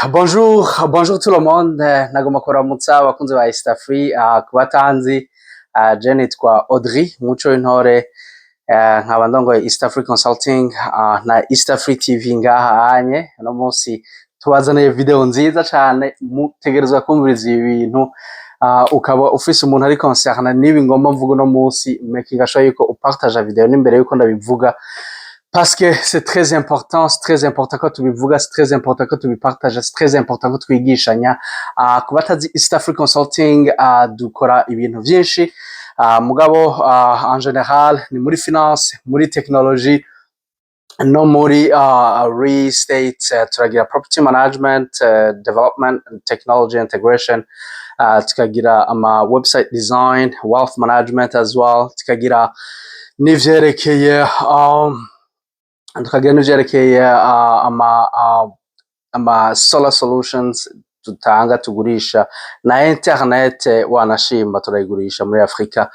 Bonjour, bonjour tout le monde. Nagomba kuramutsa abakunzi ba East Free ku batanzi. Je nitwa Audrey Muco w'Intore, nkaba ndongoye East Free Consulting na East Free TV ngaha anye. Uno munsi tubazaniye video nziza cane, mutegerezwa kumviriza ibi bintu. Ukaba ufise umuntu ari concerné n'ibi ngomba mvuga uno munsi, making sure yuko upartage video n'imbere yuko ndabivuga, parce que c'est très important, c'est très important ko tubivuga, c'est très important ko tubipartage, c'est très important ko twigishanya. Ku batazi East Africa Consulting, dukora ibintu vyinshi, mugabo en général ni muri finance, muri technologie no muri real estate. Turagira property management, development and technology integration, tukagira ama website design, wealth management as well, tukagira n'ivyerekeye ama solar solutions dutanga, tugurisha na internet, wanashimba turayigurisha muri Afrika.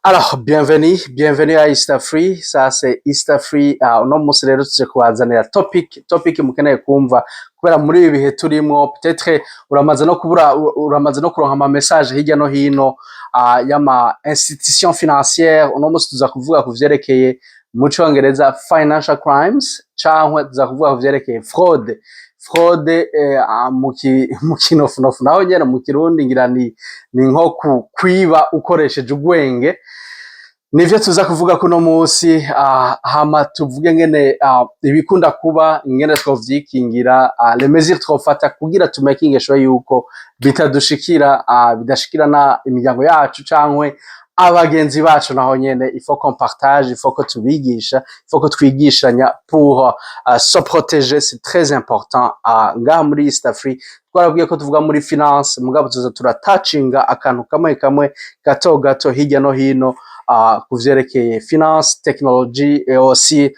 Alors, bienvenue, bienvenue à East Free. Ça c'est East Free. Uno munsi rero tuje kubazanira topic mukeneye kumva, kubera muri ibi bihe turimwo, peut-être uramaze no kubura, uramaze no kuronka ama message hirya no hino y'ama institution financière. Uno munsi tuza kuvuga ku vyerekeye, mu congereza, financial crimes, cankwe tuza kuvuga ku vyerekeye fraude. Fraude mu kinofunofu naho nyene mu Kirundi ngira ni nko kwiba ukoresheje ubwenge. Nivyo tuza kuvuga kuno munsi. Hama tuvuge ngene ibikunda kuba, ingene twovyikingira, les mesures twofata kugira tu making sure yuko bitadushikira, bidashikira na imiryango yacu cankwe abagenzi bacu. Naho nyene il faut qu'on partage, il faut ko tubigisha, il faut ko twigishanya pour se protéger, c'est très important. Ngaha muri East Africa twarabwiye ko tuvuga muri finance, mugabo tuza turatacinga akantu kamwe kamwe, gato gato, hirya no hino ku vyerekeye finance, technology et aussi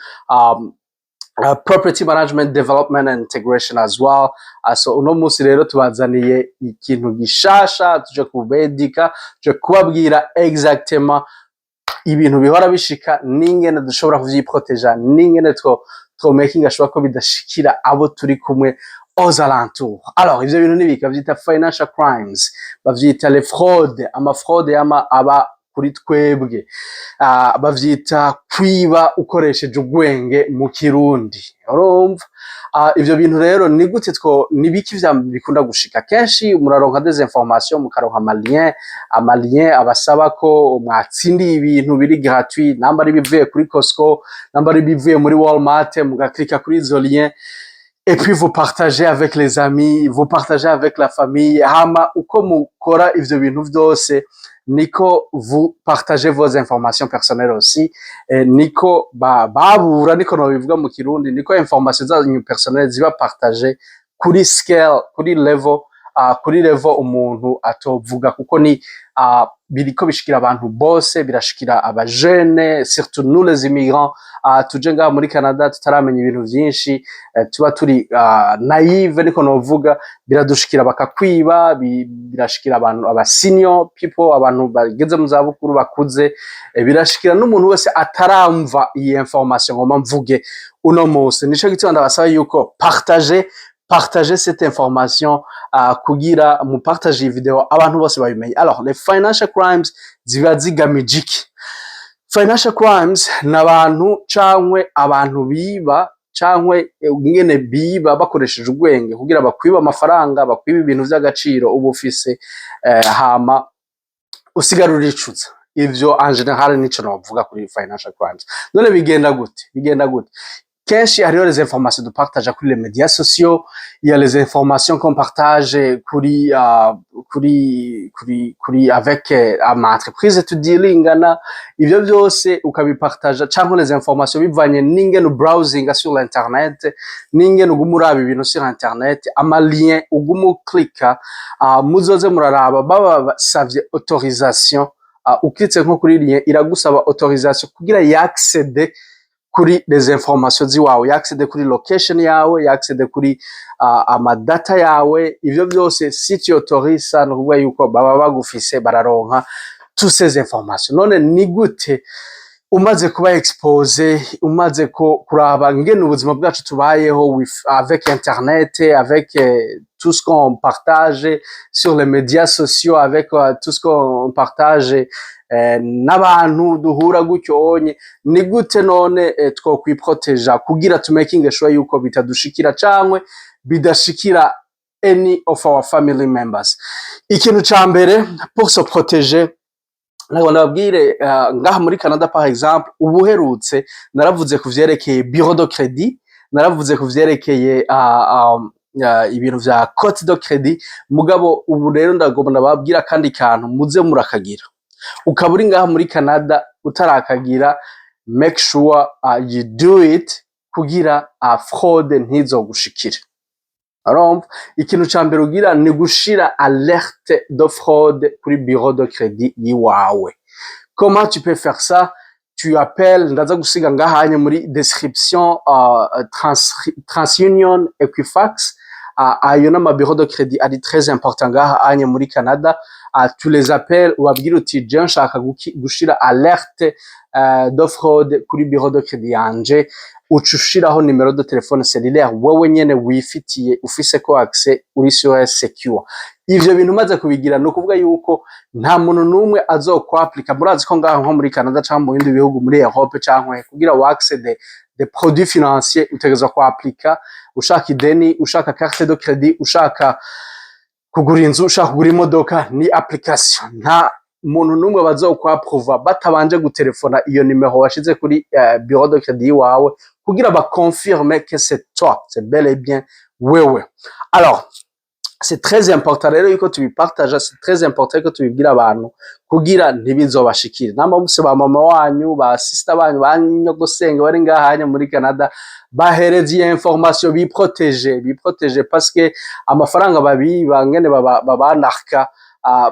property management, development and integration as well. So uno munsi rero tubazaniye ikintu gishasha, tuje kubedika, tuje kubabwira exactement ibintu bihora bishika n'ingene dushobora kuvyiproteja, n'ingene two making sure ko bidashikira abo turi kumwe aux alentours. Alors, ivyo bintu nibiki? Bavyita financial crimes, bavyita les fraudes, ama fraude yama aba kuri twebwe, bavyita kwiba ukoresheje ubwenge mu Kirundi. Urumva, ivyo bintu rero ni gute, two nibiki vya bikunda gushika kenshi? Muraronka des informations, mukaronka ama lien abasaba ko mwatsindiye ibintu biri gratuit, namba ari bivuye kuri Costco, namba ari bivuye muri Walmart, mugaklika kuri izo lien et puis vous partagez avec les amis, vous partagez avec la famille. Hama uko mukora ivyo bintu vyose, niko vous partagez vos informations personnelles aussi, niko babura, niko nobivuga mu Kirundi, niko informations zanyu personnelles ziba partagées kuri scale, kuri level, kuri level umuntu atovuga, kuko ni biriko bishikira abantu bose, birashikira abajene, surtout nous les immigrants, tuje ngaha muri Canada tutaramenya ibintu vyinshi, tuba turi naïve, niko novuga. Biradushikira bakakwiba, birashikira abantu aba senior people, abantu bageze mu zabukuru bakuze, birashikira n'umuntu wese ataramva iyi information ngomba mvuge uno munsi. Nico gituma ndabasaba yuko partager cette information, kugira mu partage iyi video abantu bose babimenye. Alors, les financial crimes ziba zigamije iki? Financial crimes ni abantu cankwe abantu biba, cankwe ingene biba bakoresheje ubwenge kugira bakwiba amafaranga, bakwiba ibintu vy'agaciro uba ufise, hama usigara uricuza. Ivyo en général nico novuga kuri financial crimes. None bigenda gute? Bigenda gute? Kenshi hariho les informations de partage kuri les médias sociaux, il y a les informations qu'on partage kuri avec ama entreprise tudealingana. Ivyo vyose ukabipartaja, canke les informations bivanye n'ingene browsing sur l'internet, n'ingene uguma uraba ibintu sur internet, ama lien uguma uklika. Muzoze muraraba baba basavye autorisation. Uklitse nko kuri lien, iragusaba autorisation kugira yaccède kuri les informations ziwawe, yaccède kuri location yawe, yaccède kuri ama data yawe. Ivyo vyose, si tu autorises ça, ni ukuvuga yuko baba bagufise, bararonka toutes ces informations. None ni gute Umaze kuba exposé, umaze ko kuraba ngene ubuzima bwacu tubayeho avec internet, avec tout ce qu'on partage sur les médias sociaux, avec tout ce qu'on partage n'abantu duhura gutyo onye, ni gute none twokwiproteja kugira to making sure yuko bitadushikira cankwe bidashikira any of our family members? Ikintu ca mbere pour se protéger, ntabwo ndababwire, ngaha muri Canada par exemple, ubuherutse naravuze ku vyerekeye bureau de crédit, naravuze ku vyerekeye ibintu vya cote de crédit. Mugabo ubu rero ndagomba ndababwira akandi kantu muze murakagira. Ukaba uri ngaha muri Canada utarakagira, make sure you do it kugira fraude ntizogushikire. Urumva, ikintu ca mbere ugira ni gushira alerte de fraude kuri bureau de crédit yiwawe. Comment tu peux faire ça? Tu appelles, ndaza gusiga ngahanye muri description, TransUnion, Equifax, ayo n'ama bureau de crédit ari très important ngaha anye muri Canada. Tu les appelles, ubabwira uti: "Je nshaka gushira alerte de fraude kuri bureau de crédit yanje." Uca ushiraho numéro de téléphone cellulaire wewe nyene wifitiye, ufise ko accès, uri sûr, secure. Ivyo bintu umaze kubigira, ni ukuvuga yuko nta muntu n'umwe azokwaplika. Murazi ko ngaho nko muri Canada canke mu bindi bihugu muri Europe, canke kugira wa accède des produits financiers, utegerezwa kwaplika. Ushaka ideni, ushaka carte de crédit, ushaka kugura inzu, ushaka kugura imodoka, ni application. Nta muntu n'umwe bazokwapprouva batabanje gutelefona iyo nimero washize kuri bureau de crédit iwawe kugira baconfirme que c'est toi, c'est bel et bien wewe. Alors c'est très important rero yuko tubipartaja, c'est très important yuko tubibwira abantu kugira ntibizobashikire. Namba mufise ba mama wanyu, ba sister banyu, ba nyogosenge bari ngaha muri Canada, bahereza iyo information, biprotege, biprotege, parce que amafaranga babiba, ngene babanarka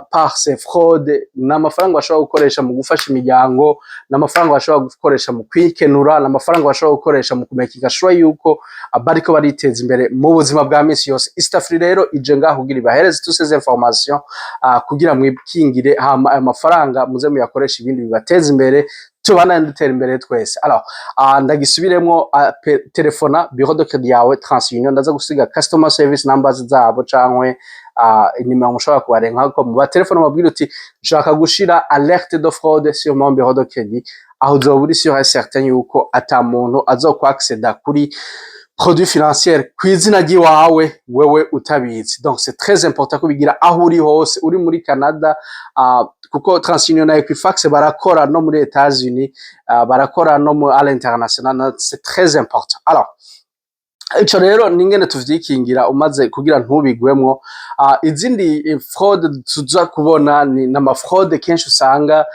par ces fraudes, ni amafaranga bashobora gukoresha mu gufasha imiryango, ni amafaranga bashobora gukoresha mu kwikenura, ni amafaranga bashobora gukoresha mu kumakinga sure yuko bariko bariteza imbere mu buzima bwa misi yose. Istafri rero ije ngaho kugira ibahereze toutes ces informations, kugira mwikingire, hama ayo mafaranga muze muyakoresha ibindi bibateza imbere, tubandanye dutera imbere twese. Alors ndagisubiremwo, telefona bureau de crédit yawe TransUnion. Ndaza gusiga customer service numbers zabo cankwe nimero mushobora kubarenkako mu batelefone, mubabwira uti: "Nshaka gushira alerte de fraude sur mon bureau de crédit." Aho uzoba uri sûr et certain yuko ata muntu azokwacceda kuri produit financier kw'izina ry'iwawe wewe utabizi. Donc c'est très important kubigira aho uri hose, uri muri Canada, kuko TransUnion na Equifax barakora no muri Etats-Unis, barakora no mu à l'international. C'est très important. Alors ico rero ningene tuvyikingira umaze kugira ntubigwemwo. Izindi fraude tuza kubona ni n'ama fraude kenshi usanga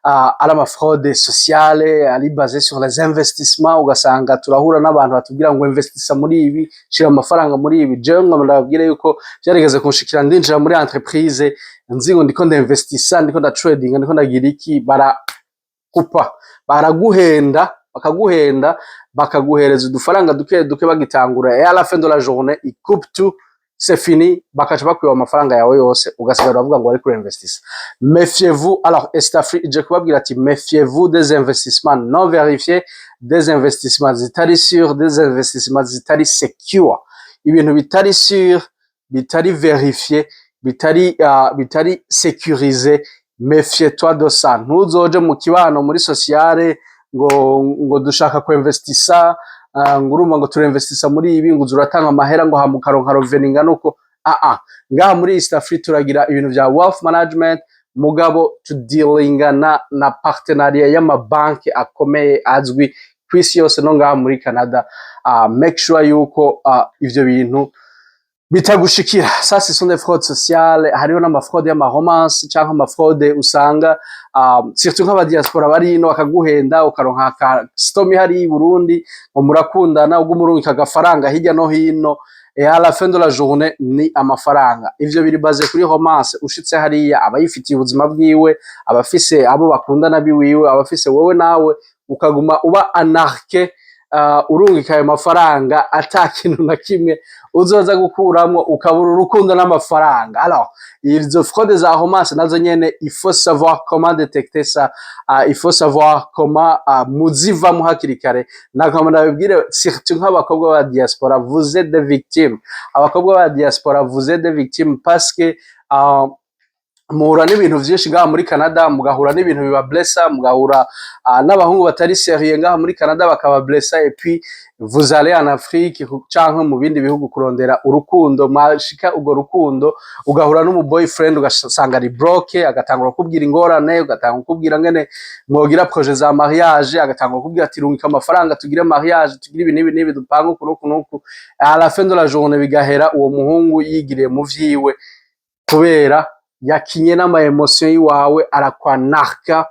ari ama fraude sociale ari basé sur les investissements. Ugasanga turahura n'abantu batubwira ngo investissa muri ibi, shira amafaranga muri ibi. Jewe ngo ndababwire yuko vyarigeze kunshikira, ndinjira muri entreprise nzi ngo ndiko ndainvestissa, ndiko ndatradinga, ndiko ndagira iki, barakupa, baraguhenda, bakaguhenda, bakaguhereza udufaranga duke duke bagitangura, et à la fin de la journée ils coupent tout, c'est fini, bakaca bakwiba amafaranga yawe yose, ugasigara uravuga ngo wariko urinvestissa. Méfiez-vous. Alors Estafri ije kubabwira ati: méfiez-vous des investissements non vérifiés, des investissements zitari sûrs, des investissements zitari secure. Ibintu bitari sûr, bitari vérifié, bitari sécurisé, méfie-toi de ça. Ntuzoje mu kibano, muri sociale, ngo dushaka kuinvestissa, ngo urumva ngo turinvestissa muri ibi, ngo uza uratanga amahera, ngo hama ukaronka revenu ingana uko. Ah ah, ngaha muri East Africa turagira ibintu vya wealth management, mugabo tudealingana na partenariat y'amabanki akomeye azwi kw'isi yose no ngaha muri Canada. Make sure yuko ivyo bintu bitagushikira. Ça, ce sont des fraudes sociales. Hariho n'ama fraude y'ama romance canke ama fraude usanga surtout nk'abadiaspora bari ino, bakaguhenda ukaronka ka stomi hariya i Burundi ngo murakundana, ubwo umurungika agafaranga hirya no hino, et à la fin de la journée ni amafaranga. Ivyo biri basé kuri romance. Ushitse hariya aba yifitiye ubuzima bwiwe, aba afise abo bakundana biwiwe, aba afise wewe, nawe ukaguma uba anarke. urungika ayo mafaranga ata kintu na kimwe uzoza gukuramwo, ukabura urukundo n'amafaranga. Alors, izo fraude za romance nazo nyene, il faut savoir comment détecter ça, il faut savoir comment muzivamo hakiri kare. Nagomba ndabibwire surtout nk'abakobwa ba diaspora: vous êtes des victimes. Abakobwa ba diaspora, vous êtes des victimes, parce que muhura n'ibintu vyinshi ngaha muri Canada, mugahura n'ibintu bibablessa, mugahura n'abahungu batari sérieux ngaha muri Canada bakabablessa, et puis vous allez en Afrique canke mu bindi bihugu kurondera urukundo. Mwashika urwo rukundo, ugahura n'umu boyfriend, ugasanga ari broke, agatangura kukubwira ingorane, ugatangura kukubwira ngene mwogira projet za mariage, agatangura kukubwira ati: "Rungika amafaranga tugire mariage, tugire ibi n'ibi n'ibi, dupange uku n'uku n'uku." À la fin de la journée, bigahera uwo muhungu yigiriye mu vyiwe, kubera yakinye n'ama émotion yiwawe, arakwanarka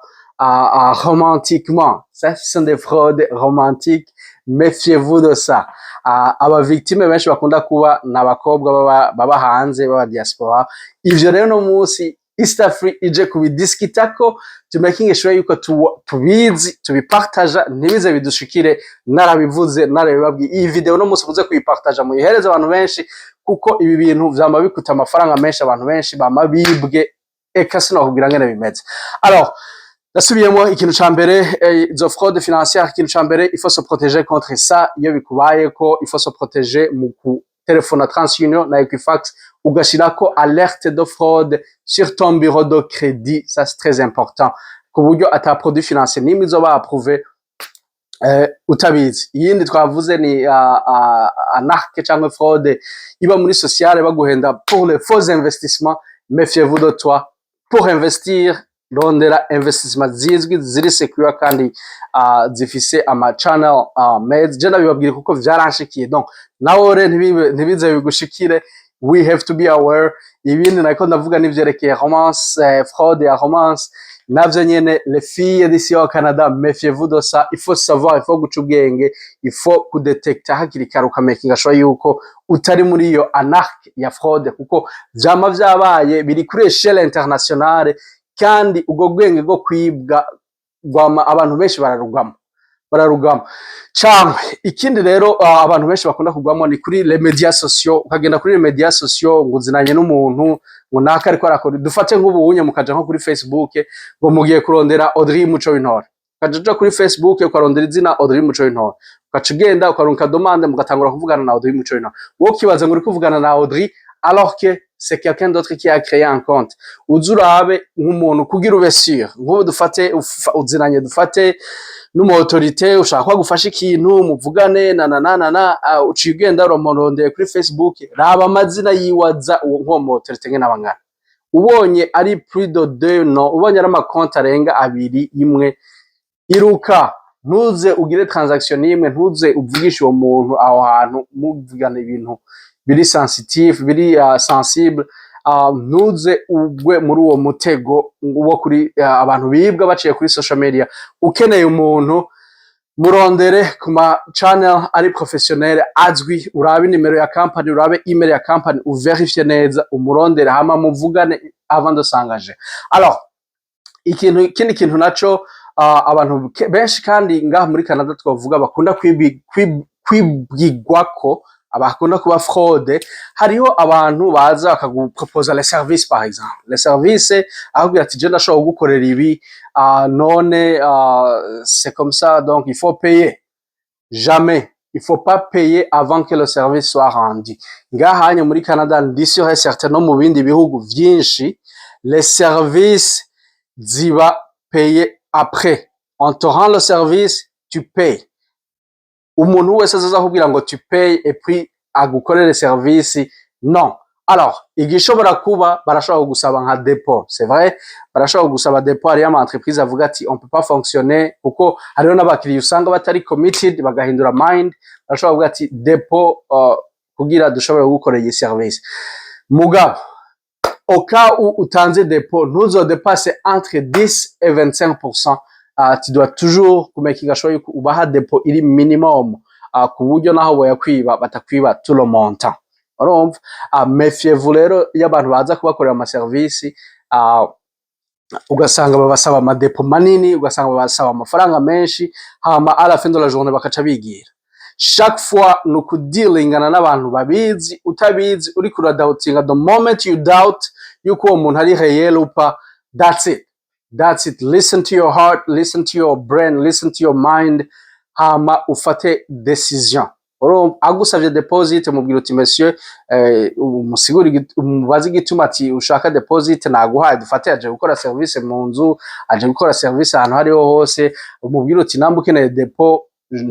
romantiquement. Ça, ce sont des fraudes romantiques, méfiez-vous de ça. Aba victime benshi bakunda kuba ni abakobwa baba hanze, baba diaspora. Ivyo rero no munsi East Africa ije kubidiskitako, to making sure yuko tubizi, tubipartaja, ntibize bidushikire. Narabivuze, narabibabwiye. Iyi video no munsi muze kuyipartaja, muyihereze abantu benshi, kuko ibi bintu vyama bikuta amafaranga menshi, abantu benshi bama bibwe. Eka sinakubwira ngene bimeze. Alors, ndasubiyemo ikintu ca mbere, izo fraude financière. Ikintu ca mbere, il faut se protéger contre ça. Iyo bikubayeko, il faut se protéger mu kutelefona TransUnion na Equifax, ugashirako alerte de fraude sur ton bureau de crédit. Ça, c'est très important, ku buryo ata produit financier nimwe izoba approuvé utabizi. Iyindi twavuze ni arnaque cyangwa fraude iba muri sociale, baguhenda pour les faux investissements. Méfiez-vous de toi. Pour investir, rondera investissement zizwi, ziri secure, kandi zifise ama channel meza. Je ndabibabwira kuko vyaranshikiye, donc nawe rero ntibize bigushikire. We have to be aware. Ibindi nariko ndavuga n'ivyerekeye romance, fraude ya romance, navyo nyene, les filles d'ici au Canada, méfiez-vous de ça. Il faut savoir, il faut guca ubwenge, il faut kudetekta hakiri kare, ukamakinga sure yuko utari muri iyo arnaque ya fraude, kuko vyama vyabaye, biri kuri échelle internationale. Kandi ubwo bwenge bwo kwibwa rwama abantu benshi bararugamo. Cyangwa ikindi rero, abantu benshi bakunda kugwamo ni kuri les médias sociaux. Ukagenda kuri les médias sociaux ngo uzinanye n'umuntu, ngo naka ariko arakora, dufate nk'ubunye, mukaja nko kuri Facebook ngo mugiye kurondera Audrey Muco w'Intore, ukaja uja kuri Facebook ukarondera izina Audrey Muco w'Intore, ugaca ugenda ukarunka demande, mugatangura kuvugana na Audrey Muco w'Intore. Wowe ukibaza ngo uri kuvugana na Audrey, alors que c'est quelqu'un d'autre qui a créé un compte. Uze urabe nk'umuntu kugira ube sûr. Nk'ubu dufate uzinanye, dufate n'umu autorité, ushaka ko agufasha ikintu, muvugane na na na na na, uciye ugenda uramurondeye kuri Facebook. Raba amazina yiwe aza, uwo nk'uwo mu autorité ngene abangana. Ubonye ari plus de deux no ubonye ari amakonti arenga abiri, imwe, iruka, ntuze ugire transaction n'imwe, ntuze uvugishe uwo muntu aho hantu muvugana ibintu biri sensitive, biri sensible. Ntuze ugwe muri uwo mutego wo kuri abantu bibwa baciye kuri social media. Ukeneye umuntu, murondere ku ma channel ari professionnel, azwi, urabe nimero ya company, urabe email ya company, uverifye neza, umurondere, hama muvugane avant de s'engager. Alors, ikintu, ikindi kintu naco, abantu benshi kandi ngaha muri Canada twavuga bakunda kwibwigwako, abakunda kuba fraude, hariho abantu baza bakaguproposa les services. Par exemple, les services, akubwira ati: "Je ndashobora kugukorera ibi, none c'est comme ça, donc il faut payer." Jamais, il faut pas payer avant que le service soit rendu. Ngaha hanya muri Canada, ndi sûr et certain no mu bindi bihugu vyinshi, les services ziba payer après. On te rend le service, tu payes. Umuntu wese azaza akubwira ngo tu payes et puis agukorere service, non. Alors, igishobora kuba, barashobora kugusaba nka dépôt, c'est vrai, barashobora kugusaba dépôt. Hariyo ama entreprise avuga ati: "On peut pas fonctionner", kuko hariho n'abakiriya usanga batari committed, bagahindura mind. Barashobora kuvuga ati: "Dépôt kugira dushobore kugukorera iyi service." Mugabo au cas où utanze dépôt, ntuzodepase entre 10 et 25%. Tu dois toujours kumakinga sure yuko ubaha dépôt iri minimum, ku buryo naho boyakwiba batakwiba tout le montant. Urumva, méfiez-vous rero iyo abantu baza kubakorera amaserivisi. Ugasanga babasaba ama dépôts manini, ugasanga babasaba amafaranga menshi, hama à la fin de la journée bakaca bigira. Chaque fois ni ukudealingana n'abantu babizi. Utabizi, uriko uradoubtinga, the moment you doubt yuko uwo muntu ari réel ou pas, that's it, that's it. Listen to your heart, listen to your brain, listen to your mind, hama ufate décision. Urumva, agusavye deposit, mubwira uti: "Monsieur," umusigure, umubaze igituma ati ushaka deposit. Naguhaye, dufate aje gukora service mu nzu, aje gukora service ahantu hariho hose, umubwira uti: "Namba ukeneye dépôt,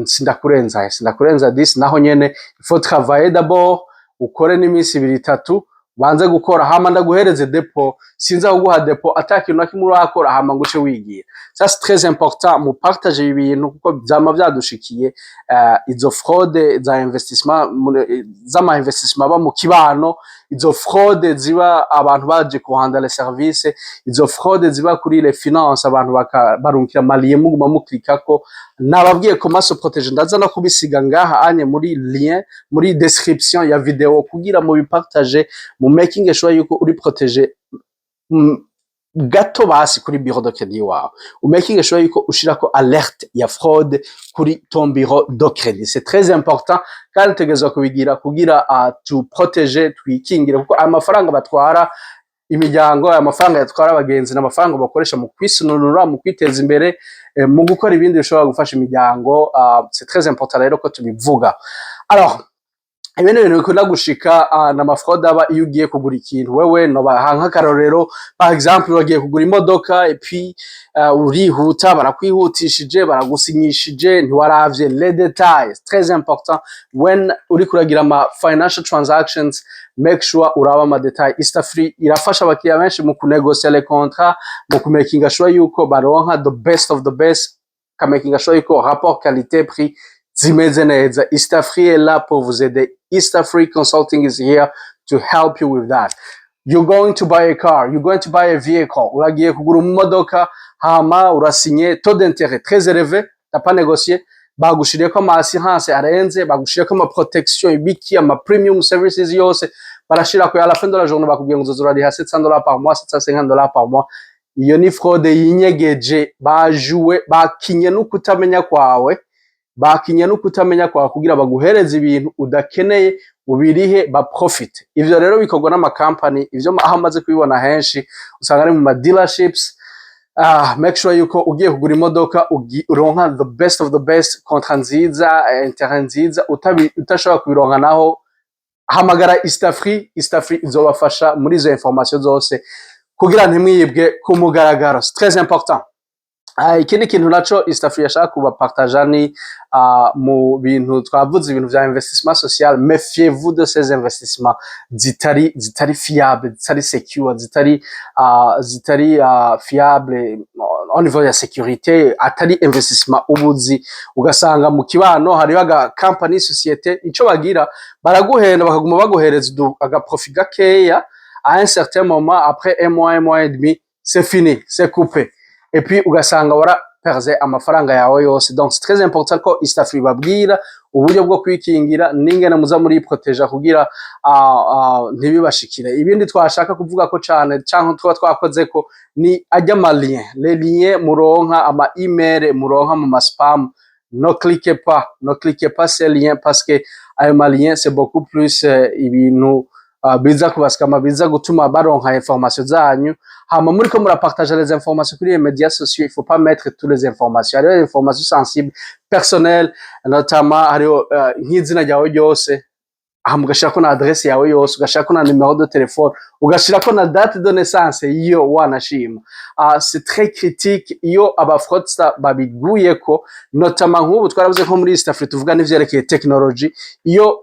sindakurenza 10." Naho nyene il faut travailler d'abord, ukore n'iminsi 2, 3, banze gukora, hama ndaguhereze dépôt. Sinza kuguha dépôt ata kintu na kimwe urakora, hama nguce wigira. Ça, c'est très important, mu partage ibintu, kuko vyama vyadushikiye, izo fraude za investissement, z'ama investissement aba mu kibano, izo fraude ziba abantu baje kuhanda les services, izo fraude ziba kuri les finances, abantu barungikira ama liens, muguma muklikako. Nababwiye comment se protéger, ndaza no kubisiga ngaha anye muri lien, muri description ya video, kugira mu bipartage, mu making sure yuko uri protégé gato basi kuri bureau de crédit wawe, umaking sure yuko ushirako alerte ya fraude kuri ton bureau de crédit. C'est très important kandi utegerezwa kubigira kugira tu protéger, twikingire, kuko amafaranga batwara imiryango, aya mafaranga yatwara abagenzi, n'amafaranga bakoresha mu kwisununura, mu kwiteza imbere, mu gukora ibindi bishobora gufasha imiryango. C'est très important rero ko tubivuga. Alors, ibindi bintu bikunda gushika n'ama fraude aba iyo ugiye kugura ikintu. Wewe nobaha nk'akarorero, par exemple wagiye kugura imodoka et puis urihuta, barakwihutishije, baragusinyishije, ntiwaravye les détails. C'est très important, when uriko uragira ama financial transactions, make sure uraba ama détails. Eastafri irafasha abakiriya benshi mu kunegocia les contrats, mu kumakinga sure yuko baronka the best of the best, kamakinga sure yuko rapport qualité prix zimeze neza. Eastafri est là pour vous aider. Eastafri Consulting is here to help you with that. You're going to buy a car, you're going to buy a vehicle, uragiye kugura imodoka, hama urasinye, taux d'intérêt très élevé, t'as pas négocié, bagushiriyeko ama assurance arenze, bagushiriyeko ama protection, ibiki, ama premium services yose barashirako. À la fin de la journée bakubwiye ngo uzoza urariha $700 par mois, $750 par mois. Iyo ni fraude yinyegeje. Bajuwe, bakinye n'ukutamenya kwawe, bakinye n'ukutamenya kwawe kugira baguhereze ibintu udakeneye, ubirihe, baprofite. Ivyo rero bikorwa n'amakampani. Ivyo aho amaze kubibona henshi, usanga ari mu ma dealerships. Make sure yuko ugiye kugura imodoka uronka the best of the best, contrat nziza, intérêt nziza. Utashobora kubironka naho, hamagara Eastafri. Eastafri izobafasha muri izo information zose kugira ntimwibwe ku mugaragaro. C'est très important. Ikindi kintu naco Eastafri yashaka kubapartaja ni mu bintu twavuze, ibintu vya investissement social. Méfiez-vous de ces investissements zitari fiable, zitari secure, zitari fiable au niveau ya sécurité, atari investissement ubuzi. Ugasanga mu kibano hariho aga company, société, ico bagira baraguhenda, bakaguma baguhereza aga profit gakeya. À un certain moment, après un mois, un mois et demi, c'est fini, c'est coupé, et puis ugasanga wara perze amafaranga yawe yose. Donc c'est très important ko Eastafri babwira uburyo bwo kwikingira n'ingene muza muri proteja kugira ntibibashikire. Ibindi twashaka kuvuga ko cane canke tuba twakoze ko ni ajya ama lien, les liens muronka, ama email muronka mu ma spam. Ne cliquez pas, ne cliquez pas ces liens, parce que ayo ma lien, c'est beaucoup plus ibintu biza kubaskama, biza gutuma baronka information zanyu. Hama muriko murapartager les informations kuri les médias sociaux, il faut pas mettre toutes les informations. Hariho informations sensibles, personnelles, notamment hariho nk'izina ryawe ryose, hama ugashirako na adresse yawe yose, ugashirako na numéro de téléphone, ugashirako na date de naissance iyo wanashima. C'est très critique iyo aba fraudsters babiguyeko, notamment nk'ubu twaravuze ko muri East Africa tuvuga n'ivyerekeye technology. Iyo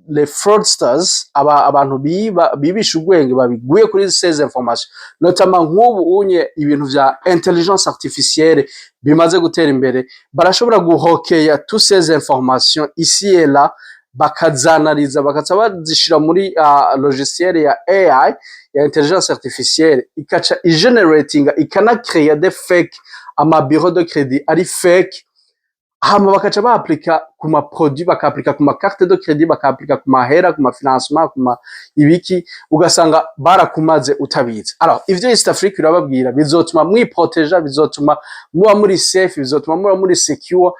les fraudsters, abantu biba bibisha ubwenge, babiguye kuri ces informations, notamment nk'ubu unye ibintu vya intelligence artificielle bimaze gutera imbere, barashobora guhokeya toutes ces informations ici et là, bakazanaliza, bakaca bazishira muri logiciel ya AI, ya intelligence artificielle, ikaca igeneratinga, ikanacrea des fake ama bureau de crédit ari fake. Hama bakaca ba-appliqua ku ma produit, baka-appliqua ku ma carte de crédit, baka-appliqua ku mahera, ku ma financement, ku ma ibiki, ugasanga barakumaze utabizi. Alors ivyo East Africa irababwira bizotuma mwi-protéger, bizotuma muba muri safe, bizotuma muba muri secure.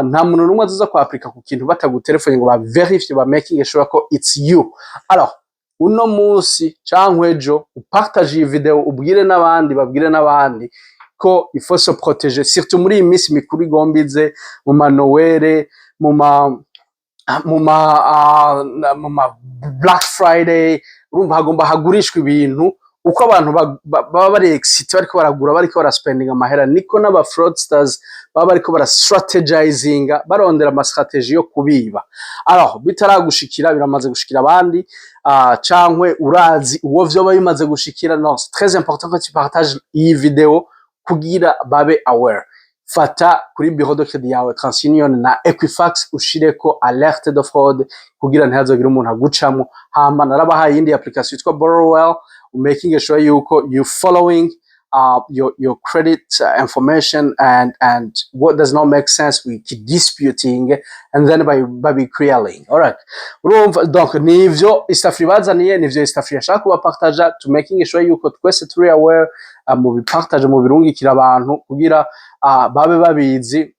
Nta muntu n'umwe azoza ku-appliqua ku kintu batagutelefone ngo ba vérifie, ba making sure ko it's you. Alors uno munsi cankwe ejo u-partage iyi video, ubwire n'abandi, babwire n'abandi ko il faut se protéger, surtout muri iyi minsi mikuru igomba ize, mu ma Noël, mu ma Black Friday. Urumva hagomba hagurishwa ibintu. Uko abantu baba bari excited, bariko baragura, bariko bara-spendinga amahera, niko n'aba fraudsters baba bariko bara strategizinga, barondera ama stratégie yo kubiba. Alors bitaragushikira, biramaze gushikira abandi, cankwe urazi uwo vyoba bimaze gushikira. Non, c'est très important que tu partages iyi video kugira babe aware. Fata kuri bureau de crédit yawe, TransUnion na Equifax, ushireko alerte de fraude kugira ntihazogire umuntu agucamwo. Hama narabahaye iyindi application yitwa Borrowell, making sure yuko you following your credit information and what does not make sense, we keep disputing and then by clearing. Alright, urumva, donc nivyo East Africa bazaniye, nivyo East Africa yashaka kubapartager, to making sure yuko twese turi aware. Mu bi-partage, mu birungikira abantu kugira babe babizi.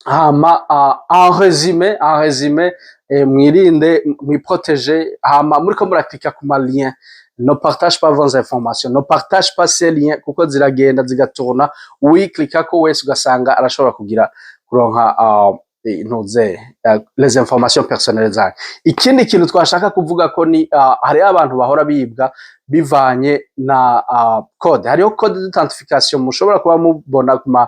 Hama en résumé, mwirinde, mwi-protège. Hama muriko mura-cliqua ku ma lien, ne partage pas vos informations, ne partage pas ces liens, kuko ziragenda zigaturna, uwiklikako wese ugasanga arashobora kugira kuronka intuze les informations personnelles zanyu. Ikindi kintu twashaka kuvuga ko ni hariho abantu bahora bibwa bivanye na code. Hariho code d'authentification mushobora kuba mubona ku ma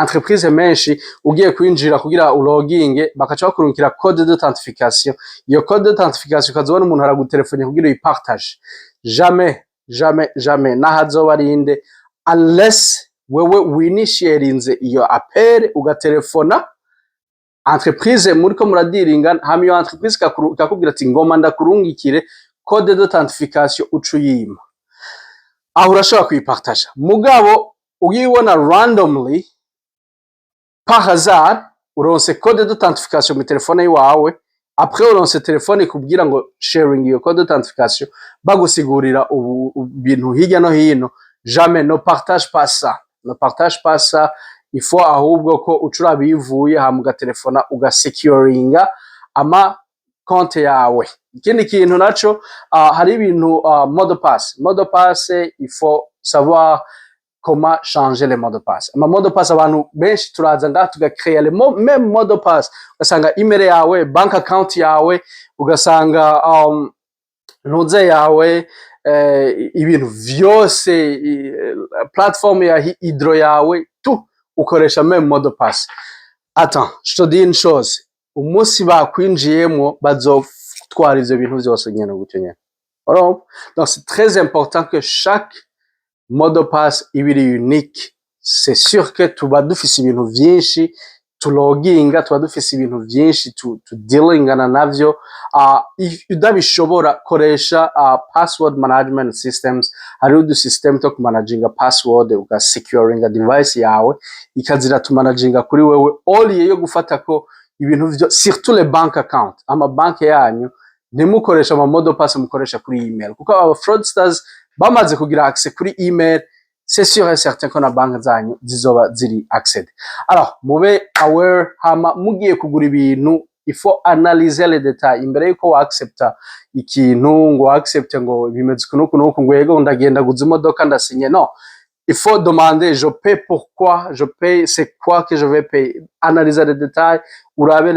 entreprise menshi. Ugiye kwinjira kugira u-loginge, bakaca bakurungikira code d'authentification. Iyo code d'authentification ukazobona umuntu aragutelefone kugira uyi-partage. Jamais, jamais, jamais, naho azoba arinde, unless wewe winitiatinze iyo appel, ugatelefona entreprise muriko muradiringa, hama iyo entreprise ikakubwira ati: "Ngoma ndakurungikire code d'authentification", uca uyima. Aho urashobora kuyi-partager. Mugabo uyibona randomly, par hasard, uronse code d'authentification mu telefone yiwawe, après uronse telefone ikubwira ngo sharing iyo code d'authentification, bagusigurira ubu ibintu hirya no hino, jamais, ne partage pas ça, ne partage pas ça. Il faut ahubwo ko uca uraba iyo ivuye, hama ugatelefona, ugasecuringa ama konte yawe. Ikindi kintu naco, hari ibintu mot de passe. Mot de passe, il faut savoir comment changer les mots de passe. Ama mot de passe, abantu benshi turaza ngaha tugacréer les même mot de passe, ugasanga email yawe, bank account yawe, ugasanga ntuze yawe, ibintu vyose, platform ya hydro yawe, tout ukoresha même mot de passe. Attends, je te dis une chose: umunsi bakwinjiyemwo, bazotwara ivyo bintu vyose nyene gutyo nyene. Urumva? Donc c'est très important que chaque mot de passe iba iri unique. C'est sûr que tuba dufise ibintu vyinshi tuloginga, tuba dufise ibintu vyinshi tudealingana navyo. Udabishobora, koresha password management systems. Hariho udu system two kumanaginga password, ugasecuringa device yawe, ikazira tumanaginga kuri wewe, au lieu yo gufata ko ibintu vyo, surtout les bank account, ama banki yanyu. Ntimukoreshe ama mot de passe mukoresha kuri email, kuko aba fraudsters bamaze kugira accès kuri email, c'est sûr et certain ko na banki zanyu zizoba ziri accès. Alors mube aware. Hama mugiye kugura ibintu, il faut analyser les détails imbere yuko wa accepta ikintu, ngo accepte ngo bimeze uku n'uku n'uku, ngo yego ndagenda guza imodoka, ndasinye. Non, il faut demander: je paie pourquoi, je paie, c'est quoi que je vais payer? Analyser les détails, urabe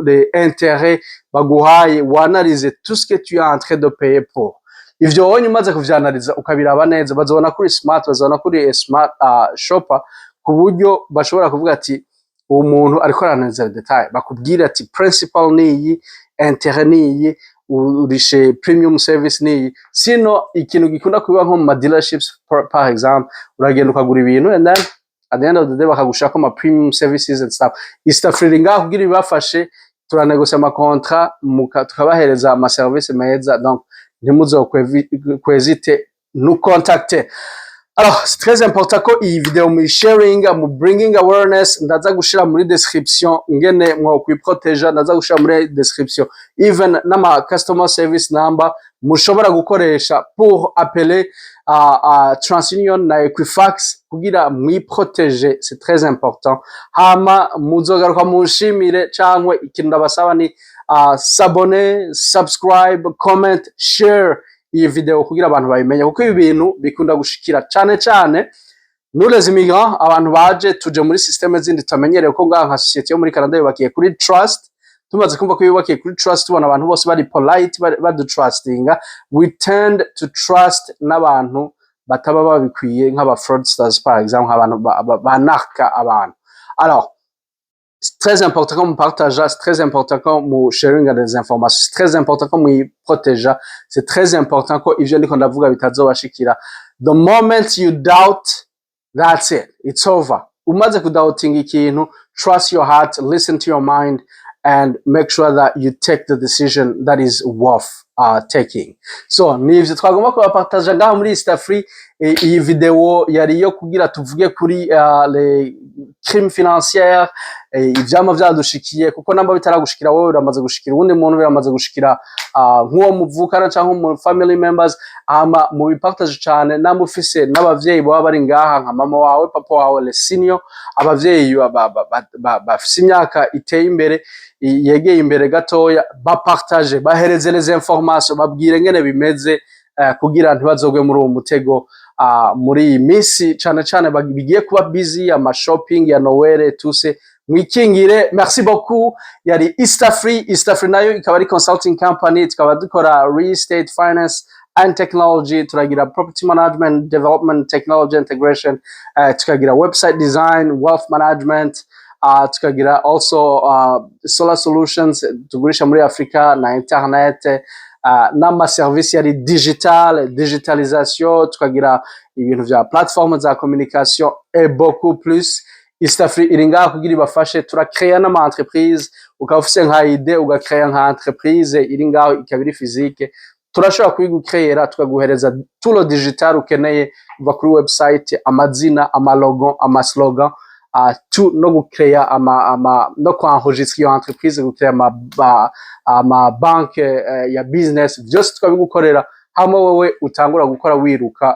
les intérêts baguhaye, w-analyse tout ce que tu es en train de payer pour. Ivyo wonye umaze kuvyanaliza, ukabiraba neza, bazobona kuri smart, bazobona kuri smart shopper, ku buryo bashobora kuvuga ati: "Uwo muntu ariko aranaliza les détails." Bakubwira ati: "Principal niyi, intérêt niyi, urishe premium service niyi." Sino ikintu gikunda kuba nko mu ma dealerships, par exemple, uragenda ukagura ibintu and then at the end of the day bakagushirako ama premium services and stuff. East Africa ngaho kugira ibafashe, turanegosia ama contrat, tukabahereza ama service meza. Donc ntimuzokwezite nous contacter. Alors, c'est très important ko iyi video mu sharing, mu bringing awareness. Ndaza gushira muri description ngene mwo kwiproteja, ndaza gushira muri description even n'ama customer service number mushobora gukoresha pour appeler à TransUnion na Equifax kugira mwiprotege. C'est très important. Hama muzogaruka munshimire, cankwe ikintu ndabasaba ni s'abonner, subscribe, comment, share iyi video kugira abantu babimenye, kuko ibi bintu bikunda gushikira cane cane nous les immigrants, abantu baje tuje muri système zindi tutamenyereye, ko ngaha nka société yo muri Canada yubakiye kuri trust. Tumaze kumva ko yubakiye kuri trust, tubona abantu bose bari polite, badutrustinga, we tend to trust n'abantu bataba babikwiye, nk'aba fraudsters par exemple, nk'abantu banarka abantu. Alors c'est très important qu'on partage, c'est très important qu'on mu sharing des informations, c'est très important qu'on mu protège, c'est très important ko ivyo ndiko ndavuga bitazobashikira. The moment you doubt, that's it, it's over. Umaze kudoubtinga ikintu, trust your heart, listen to your mind and make sure that you take the decision that is worth taking. So nivyo twagomba kubapartaja ngaha muri East Free. Iyi video yari iyo kugira tuvuge kuri les crimes financières, ivyama vyadushikiye, kuko namba bitaragushikira wowe, biramaze gushikira uwundi muntu, biramaze gushikira nk'uwo muvukana canke mu family members. Hama mubipartage cane namba ufise n'abavyeyi baba bari ngaha, nka mama wawe, papa wawe, les senior, abavyeyi bafise imyaka iteye imbere, yegeye imbere gatoya. Bapartage, bahereze les informations, babwire ngene bimeze kugira ntibazogwe muri uwo mutego muri iyi minsi cane cane bigiye kuba busy, ama shopping ya Noël, tuse mwikingire. Merci beaucoup. Yari East Free. East Free nayo ikaba ari consulting company, tukaba dukora real estate, finance and technology. Turagira property management, development, technology integration, tukagira website design, wealth management, tukagira also solar solutions tugurisha muri Afrika, na internet, n'ama service yari digital, digitalisation, tukagira ibintu vya platform za communication et beaucoup plus. East Free iri ngaha kugira ibafashe. Turakreya n'ama entreprise. Ukaba ufise nka idée, ugakreya nka entreprise iri ngaho, ikaba iri physique, turashobora kubigukreyera, tukaguhereza tout le digital ukeneye, kuva kuri website, amazina, amalogo, amaslogan, tout, no gukreya ama no kwenregistra iyo entreprise, gukreya ama banke ya business, vyose tukabigukorera. Hama wowe utangura gukora wiruka.